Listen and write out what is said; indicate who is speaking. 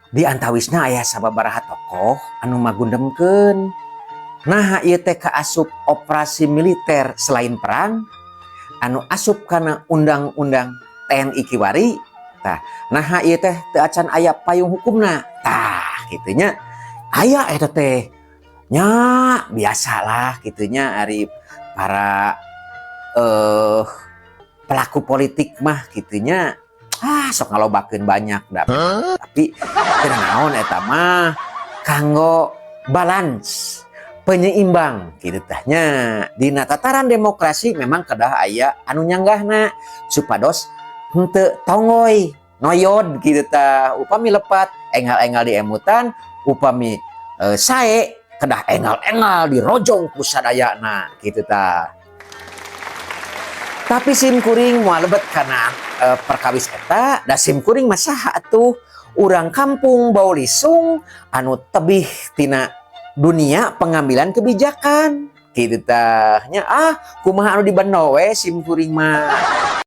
Speaker 1: Di antawisna aya sababaraha tokoh anu magundemkeun. Nah, ieu teh kaasup operasi militer selain perang anu asup kana undang-undang TNI kiwari. Tah, nah, ieu teh teu acan aya payung hukumna. Tah, kitu nya. Aya eta teh nya, biasalah kitu nya, ari para pelaku politik mah kitu nya, ah, sok ngalobakeun banyak da. Tapi teu naon, eta mah kanggo balance, penyeimbang gitu tah nya. Dina tataran demokrasi memang kedah aya anu nyanggahna supados henteu tonggoy noyod gitu tah. Upami lepat, enggal-enggal diemutan. Upami sae, kedah enggal-enggal dirojong ku sadayana gitu tah. Tapi sim kuring moal lebet kana perkawis eta, da sim kuring mah saha atuh, urang kampung bau lisung anu tebih tina dunia pengambilan kebijakan gitu tah nya. Ah, kumaha anu dibendo we sim kuring mah.